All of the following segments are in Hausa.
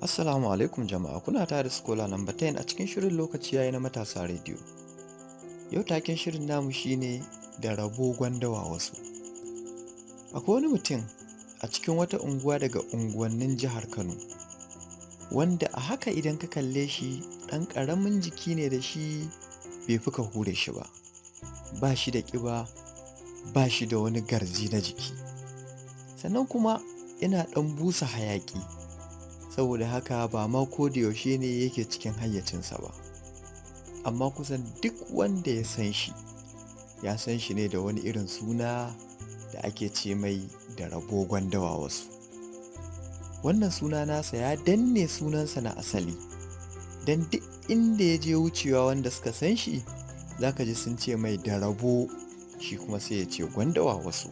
Assalamu alaikum jama'a, kuna tare da Scholar number 10 a cikin shirin Lokaci Yayi na Matasa Radio. Yau taken shirin namu shine "Da rabo gwanda wawaso". Akwai wani mutum a cikin wata unguwa daga unguwannin jihar Kano, wanda a haka idan ka kalle shi, ɗan ƙaramin jiki ne da shi, bai fi ka hure shi ba. Ba shi da ƙiba, ba shi da wani garji na jiki. Sannan kuma yana ɗan busa hayaƙi, saboda haka ba ma ko da yaushe ne yake cikin hayyacinsa ba. Amma kusan duk wanda ya san shi, ya san shi ne da wani irin suna da ake ce mai "Da rabo gwanda wawaso". Wannan suna nasa ya danne sunansa na asali, don duk inda ya je wucewa, wanda suka san shi za ka ji sun ce mai "Da rabo", shi kuma sai ya ce "gwanda wawaso".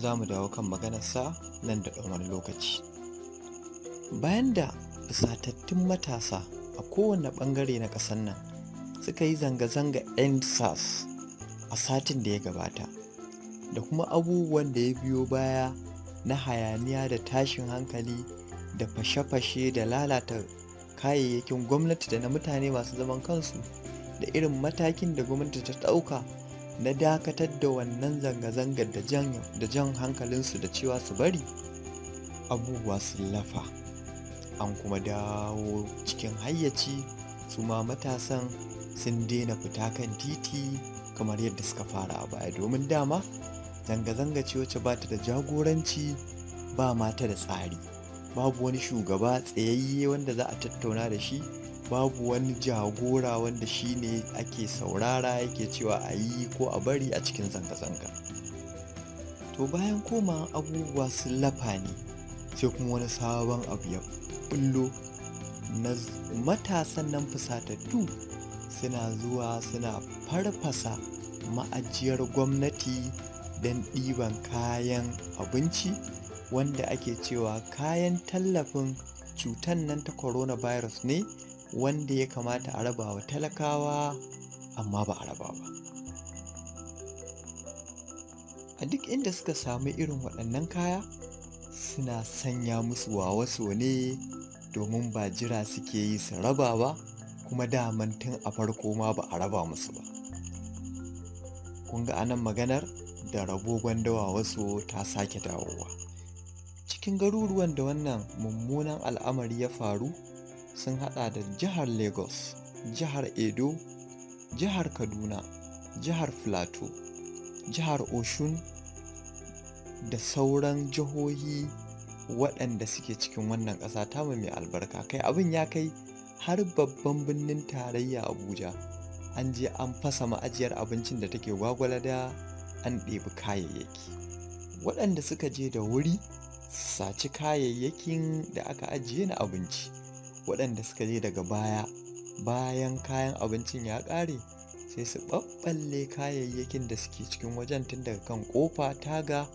Za mu dawo kan maganarsa nan da ɗan wani lokaci. Bayan da fusatattun matasa a kowane ɓangare na ƙasar nan suka yi zanga-zanga End SARS a satin da ya gabata, da kuma abubuwan da ya biyo baya na hayaniya da tashin hankali da fashe-fashe da lalata kayayyakin gwamnati da na mutane masu zaman kansu, da irin matakin da gwamnati ta ɗauka na dakatar da wannan zanga-zangar da jan hankalinsu da cewa su bari, abubuwa sun lafa. An kuma dawo cikin hayyaci, su ma matasan sun daina fita kan titi kamar yadda suka fara a baya, domin dama zanga-zanga ce wacce ba ta da jagoranci, ba ma ta da tsari. Babu wani shugaba tsayayye wanda za a tattauna da shi, babu wani jagora wanda shi ne ake saurara yake cewa a yi ko a bari a cikin zanga-zanga. To, bayan komawa abubuwa sun lafa ne, sai kuma wani sabon abu ya ɓullo na matasan nan fusatattu suna zuwa suna farfasa ma'ajiyar gwamnati don ɗiban kayan abinci, wanda ake cewa kayan tallafin cutan nan ta coronavirus ne, wanda ya kamata a raba wa talakawa, amma ba a raba ba. A duk inda suka sami irin waɗannan kaya, suna sanya musu wawaso ne, domin ba jira suke yi su raba ba, kuma daman tun a farko ma ba a raba musu ba. Kun ga anan maganar "Da rabo gwanda wawaso" ta sake dawowa. Cikin garuruwan da wannan mummunan al'amari ya faru sun haɗa da jihar Lagos, jihar Edo, jihar Kaduna, jihar Plateau, jihar Osun da sauran jihohi waɗanda suke cikin wannan ƙasa tamu mai albarka. Kai, abin ya kai har babban birnin tarayya Abuja. An je an fasa ma'ajiyar abincin da take Gwagwalada, an ɗebi kayayyaki. Waɗanda suka je da wuri su saci kayayyakin da aka ajiye na abinci, waɗanda suka je daga baya, bayan kayan abincin ya ƙare, sai su ɓaɓɓalle kayayyakin da suke cikin wajen, tun daga kan ƙofa, taga,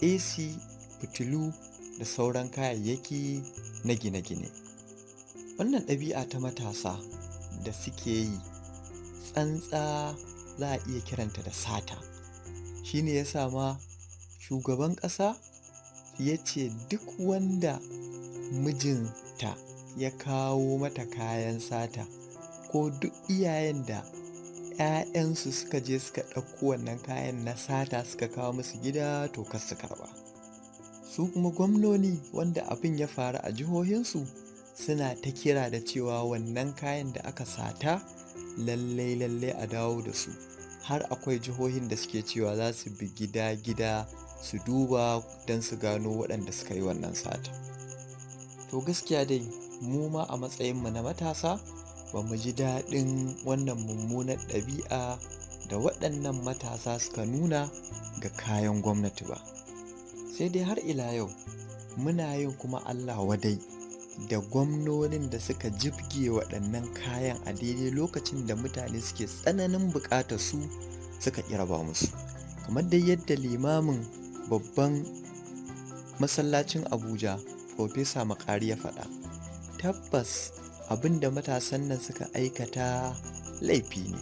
AC, fitilu da sauran kayayyaki na gine-gine. Wannan ɗabi'a ta matasa da suke yi, tsantsa za a iya kiranta da sata. Shi ne ya sa ma shugaban ƙasa ya ce duk wanda mijinta ya kawo mata kayan sata, ko duk iyayen da 'ya'yansu suka je suka ɗauko wannan kayan na sata suka kawo musu gida, to kar su karɓa. Su kuma gwamnoni wanda abin ya faru a jihohinsu suna ta kira da cewa wannan kayan da aka sata, lallai lallai a dawo da su. Har akwai jihohin da suke cewa za su bi gida-gida su duba don su gano waɗanda suka yi wannan sata. To, gaskiya dai mu ma a matsayinmu na matasa ba mu ji daɗin wannan mummunar ɗabi'a da waɗannan matasa suka nuna ga kayan gwamnati ba. Sai dai har ila yau muna yin kuma Allah wadai da gwamnonin da suka jibge waɗannan kayan a daidai lokacin da mutane suke tsananin buƙatar su, suka ƙi raba musu. Kamar dai yadda limamin babban masallacin Abuja, Profesa Makari, ya faɗa, tabbas abin da matasan nan suka aikata laifi ne.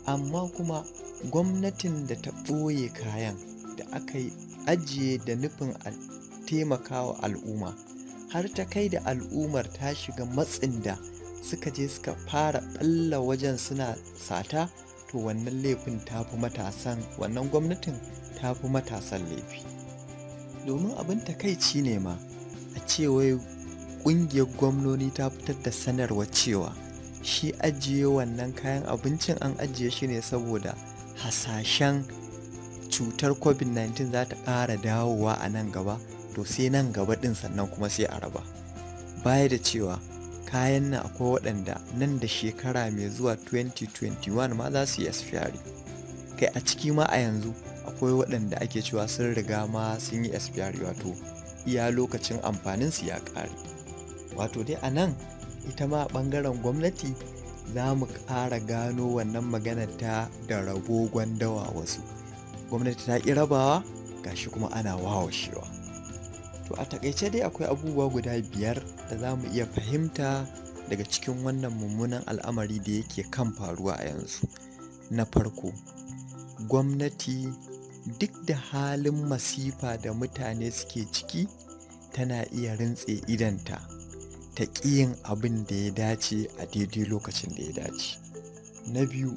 Amma kuma gwamnatin da ta ɓoye kayan da aka ajiye da nufin a taimakawa al'umma, har ta kai da al'ummar ta shiga matsin da suka je suka fara ɓalla wajen suna sata, to wannan laifin ta fi matasan, wannan gwamnatin ta fi matasan laifi. Domin abin takaici ne ma a ce wai ƙungiyar gwamnoni ta fitar da sanarwa cewa shi ajiye wannan kayan abincin an ajiye shi ne saboda hasashen cutar COVID-19 za ta ƙara dawowa a nan gaba, to sai nan gaba ɗin sannan kuma sai a raba. Baya da cewa kayan nan akwai waɗanda nan da shekara mai zuwa 2021 ma za su yi expiry. Kai, a ciki ma a yanzu akwai waɗanda ake cewa sun riga ma sun yi expiry, wato iya lokacin amfaninsu ya ƙare. Wato dai a nan ita ma ɓangaren gwamnati za mu ƙara gano wannan maganar ta da rabo gwanda wawaso. Gwamnati ta ƙi rabawa, gashi kuma ana wawashewa. To a taƙaice dai akwai abubuwa guda 5 da za mu iya fahimta daga cikin wannan mummunan al'amari da yake kan faruwa a yanzu. Na farko, gwamnati duk da halin masifa da mutane suke ciki tana iya rintse idonta ta ƙi yin abin da ya dace a daidai lokacin da ya dace. Na biyu,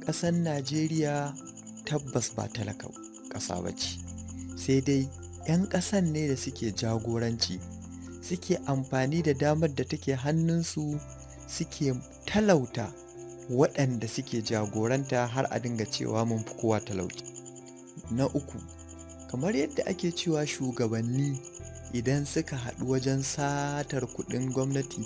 ƙasar Najeriya tabbas ba talaka ƙasa ba ce, sai dai 'yan ƙasan ne da suke jagoranci suke amfani da damar da take hannunsu suke talauta waɗanda suke jagoranta har a dinga cewa mun fi kowa talauci. Na uku, kamar yadda ake cewa shugabanni idan suka haɗu wajen satar kuɗin gwamnati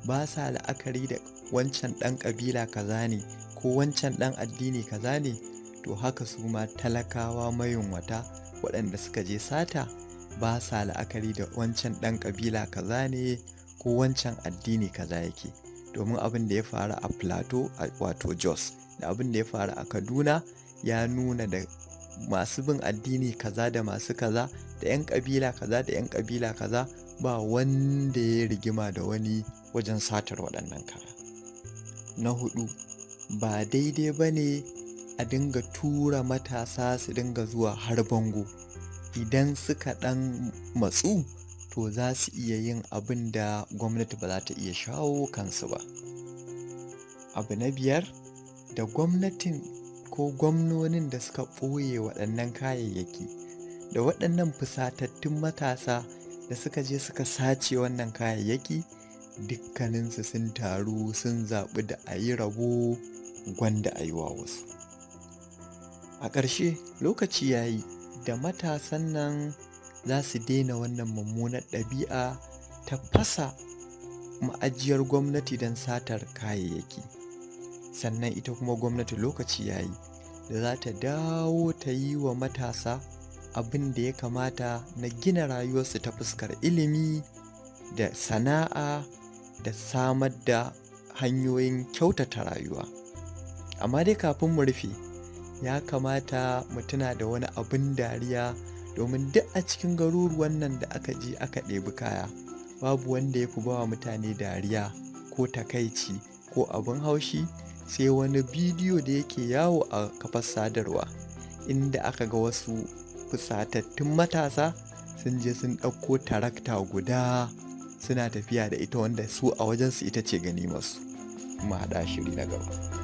ba sa la'akari da wancan ɗan ƙabila kaza ne ko wancan ɗan addini kaza ne, to haka su ma talakawa mayunwata waɗanda suka je sata ba sa la'akari da wancan ɗan ƙabila kaza ne ko wancan addini kaza yake. Domin abin da ya faru a Plateau, wato Jos, da abin da ya faru a Kaduna ya nuna da masu bin addini kaza da masu kaza da 'yan ƙabila kaza da 'yan ƙabila kaza ba wanda ya rigima da wani wajen satar waɗannan kaya. Na huɗu, ba daidai ba ne a dinga tura matasa su dinga zuwa har bango. Idan suka ɗan matsu, to za su iya yin abin da gwamnati ba za ta iya shawo kansu ba. Abu na biyar, da gwamnatin ko gwamnonin da suka ɓoye waɗannan kayayyaki da waɗannan fusatattun matasa da suka je suka sace wannan kayayyaki, dukkaninsu sun taru sun zaɓi da a yi rabo gwanda a yi wawaso. A ƙarshe, lokaci ya yi da matasan nan za su daina wannan mummunar ɗabi'a ta fasa ma'ajiyar gwamnati don satar kayayyaki. Sannan ita kuma gwamnati lokaci ya yi da za ta dawo ta yi wa matasa abin da ya kamata na gina rayuwarsu ta fuskar ilimi da sana'a da samar da hanyoyin kyautata rayuwa. Amma dai kafin mu rufe, ya kamata mu tuna da wani abin dariya, domin duk a cikin garuruwan nan da aka je aka ɗebi kaya, babu wanda ya fi ba wa mutane dariya ko takaici ko abin haushi sai wani bidiyo da yake yawo a kafar sadarwa inda aka ga wasu fusatattun matasa sun je sun ɗauko tarakta guda suna tafiya da ita, wanda su a wajensu ita ce ganimarsu. Mu haɗa shiri na gaba.